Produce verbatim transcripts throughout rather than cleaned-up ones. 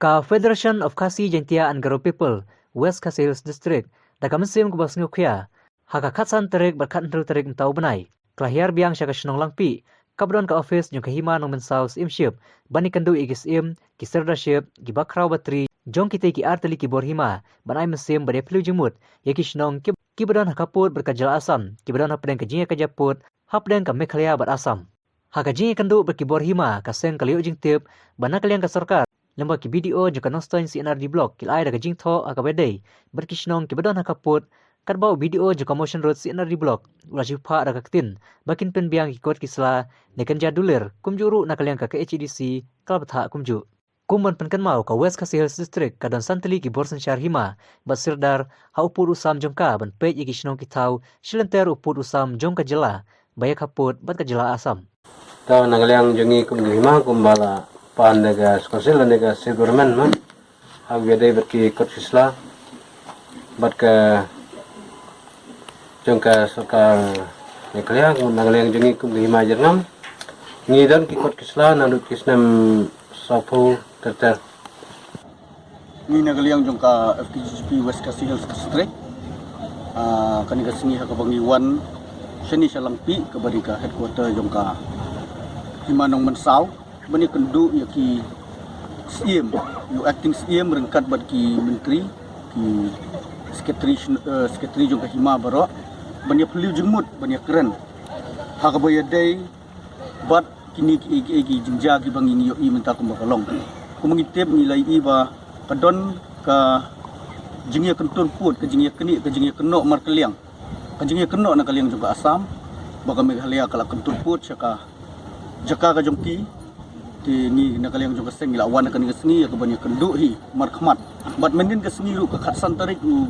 Ka Federation of Khasi Jaintia and Garo People, West Khasi Hills District, da ka mynsiem kaba sngewkhia, ha ka khatsan tarik bad khathynriew tarik mynta u bnai, ka la hiar biang sha ka shnong Langpih, kaba don ka office jong ka Hima Nongmynsaw Syiemship, ban ïakynduh ïa ki syiem, ki syrdarship, ki bakhraw batri jong kitei ki artylli ki bor hima, ban ai mynsiem bad ïa phylliew jingmut ïa ki shnong ki, kiba don ha khappud bad ka jylla Assam, kiba don hapdeng ka jingïakajia pud hapdeng ka Meghalaya bad Assam. Ha ka jingïakynduh bad ki bor hima, ka seng ka la ïoh jingtip ba na ka liang ka sorkar, lyngba ki B D O jong ka Nongstoiñ C and R D Block, ki la ai da ka jingthoh ha kaba ïadei bad ki shnong kiba don ha khappud, katba u B D O jong ka Mawshynrut C and R D Block u la shu phah da ka ktien ba kin pynbiang ki kot ki sla ne kynja dulir, kumjuh ruh na ka liang ka K H A D C ka la bthah kumjuh. Kum ban pynkynmaw, ka West Khasi Hills District ka don san tylli ki bor synshar hima bad sirdar ha u pud u sam jong ka, ban peit ïa ki shnong ki thaw shilynter u pud u sam jong ka jylla ba ïa khappud bad ka jylla Assam. Ta na ka liang jong ngi kum ki hima, kumba la pan da ka Council ne ka State Government ma, ha kaba ïadei bad ki kot ki sla bad ka jong ka sorkar Meghalaya, kum na ka liang jong ngi kum ki hima Jyrngam, ngi don ki kot ki sla naduh ki snem sawphew ter ter. Ngi na ka liang jong ka F K J G P West Khasi Hills District, ah, kane ka sngi ha kaba ngi wan shane sha Langpih, kaba dei ka headquarter jong ka Hima Nongmynsaw, ban ïakynduh ïa ki syiem, ïa u acting syiem ryngkat bad ki myntri, ki secretary, eh, secretary jong ka hima baroh, ban ïa phylliew jingmut, ban ïakren ha kaba ïadei bad kine ki, ki, ki jingjia kiba ngi ïohi mynta kumba ka long. Kumba ngi tip, ngi la ïohi ba ka don ka jingïakyntur pud, ka jingïaknieh, ka jingïakynnoh markylliang, ka jingïakynnoh na ka liang jong ka Assam ba ka Meghalaya ka la kyntur pud sha ka jaka ka jong ki. Te ngi na ka liang jong ka seng ngi la wan ha kane ka sngi ïa kaban ïakynduh hi markhmat. Bad mynhynnin ka sngi ruh, ka khatsan tarik u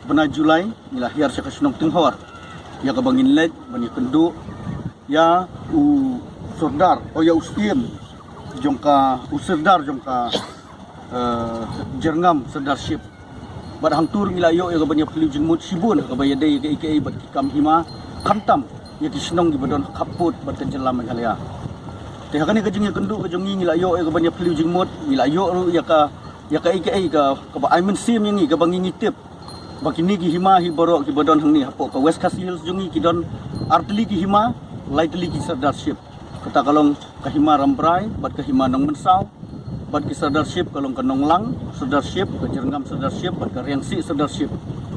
bnai July, ngi la hiar sha ka shnong Tynghor ïa kaban ngin leit ban ïakynduh ïa u sordar, o, ïa u syiem jong ka, u sirdar jong ka, eh, Jyrngam Sirdarship. Bad hangto ruh ngi la ïoh ïa kaban ïa phylliew jingmut shibun ha kaba ïadei ïa kaei kaei bad ki kam hima, khamtam ïa ki shnong kiba don ha khappud bad ka jylla Meghalaya. Te ha kane ka jingïakynduh ka jong ngi, ngi la ïoh ïa kaban ïa phylliew jingmut, ngi la ïoh ruh ïa ka, ïa kaei kaei ka, kaba ai mynsiem ïa ngi, kaba ngi, ngi tip ba kine ki hima hi baroh kiba don hangne hapoh ka West Khasi Hills jong ngi ki don ar tylli ki hima, lai tylli ki sirdarship. Kata ka long ka Hima Rambrai bad ka Hima Nongmynsaw, bad ki sirdarship ka long ka Nonglang Sirdarship, ka Jyrngam Sirdarship bad ka Riangsieh Sirdarship.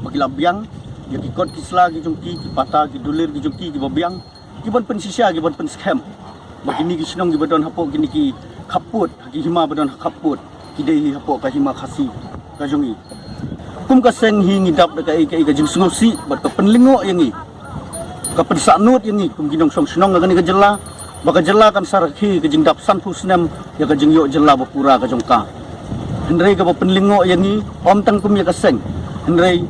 Ba ki la biang ïa ki kot ki sla ki jong ki, ki pata, ki dulir ki jong ki, kiba biang, kiban pynshisha, kiban pynskhem ba kine ki shnong kiba don hapoh kine ki khappud, ki hima ba don ha khappud, ki dei hi hapoh ka hima Khasi ka jong ngi. Kum ka seng hi ngi dap da kaei kaei ka jingsngewsih bad ka pynlyngngoh ïa ngi, ka pynsahnot ïa ngi kum ki nongshong shnong ha kane ka jylla, ba ka jylla kan sa rakhe ka jingdap sanphew snem ïa ka jingïoh jylla ba pura ka jong ka. Hynrei kaba pynlyngngoh ïa ngi ym tang kum ïa ka seng, hynrei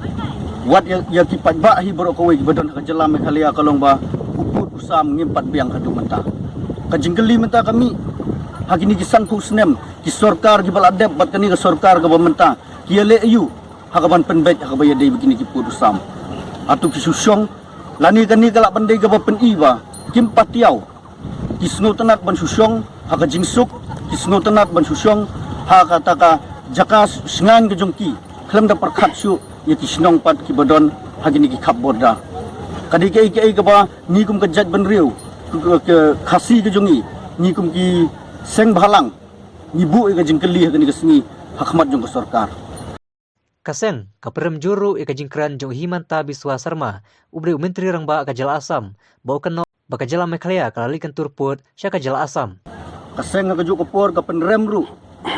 wat ïa, ïa ki paidbah hi baroh kawei kiba don ha ka jylla Meghalaya ka long ba u pud u sam ngim pat biang haduh mynta. Ka jingkylli mynta ka mih, ha kine ki sanphew snem, ki sorkar kiba la dep bad kane ka sorkar kaba mynta, ki ïaleh aïu ha kaban pynbeit ha kaba ïadei bad kine ki pud u sam? Hato ki shu shong? Lane kane ka lah ban dei kaba pyni ba kim pat ïaw? Ki sngewtynnat ban shu shong ha ka jingsuk, ki sngewtynnat ban shu shong ha kata ka jaka shngaiñ ka jong ki, khlem da pyrkhat shuh ïa ki shnong pat kiba don ha kine ki khap border. Ka dei kaei kaei kaba ngi kum ka jaitbynriew, ka, ka Khasi ka jong ngi, ngi kum ki seng bhalang, ngi buh ïa ka jingkylli ha kane ka sngi ha khmat jong ka sorkar. Ka seng ka pynrem jur ruh ïa ka jingkren jong u Himanta Biswa Sarma, uba dei u Myntri Rangbah ka jylla Assam, ba u kynnoh ba ka jylla Meghalaya ka la leit kyntur pud sha ka jylla Assam. Ka seng ha kajuh ka por ka pynrem ruh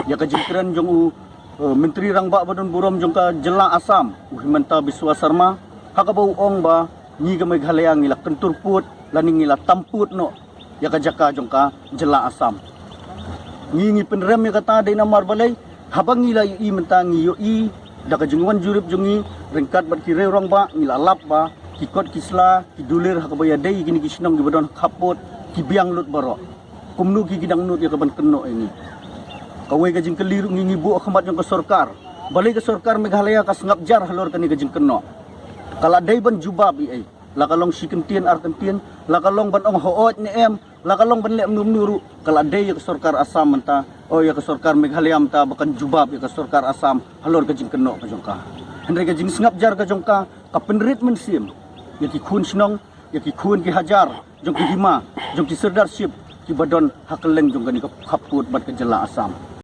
ïa ka jingkren jong u, eh, Myntri Rangbah ba don burom jong ka jylla Assam, u Himanta Biswa Sarma, ha kaba u ong ba ngi ka Meghalaya ngi la kyntur pud lane ngi la tam pud noh ïa ka jaka jong ka jylla Assam. Ngi, ngi pynrem ïa kata, dei namar balei? Haba ngi la ïohi mynta, ngi ïohi da ka jingwan jurip jong ngi ryngkat bad ki riew rangbah, ngi la lap ba ki kot ki sla, ki dulir ha kaba ïadei kine ki shnong kiba don ha khappud ki biang lut baroh. Kumno ki, ki dang nud ïa kaban kynnoh ïa ngi? Kawei ka jingkylli ruh ngi, ngi buh ha khmat jong ka sorkar, balei ka sorkar Meghalaya ka sngap jar halor kane ka jingkynnoh? Ka la dei ban jubab ïa ei? La ka long shi kyntien ar kyntien, la ka long ban ong hooid ne em, La ka long ban leh mynno mynno ruh, ka la dei ïa ka sorkar Assam mynta, oh, ïa ka sorkar Meghalaya mynta ba kan jubab ïa ka sorkar Assam halor ka jingkynnoh ka jong ka. Hynrei ka jingsngap jar ka jong ka ka pynrit mynsiem ïa ki khun shnong, ïa ki khun ki hajar jong ki hima, jong ki sirdarship kiba don ha kylleng jong kane ka khappud bad ka jylla Assam.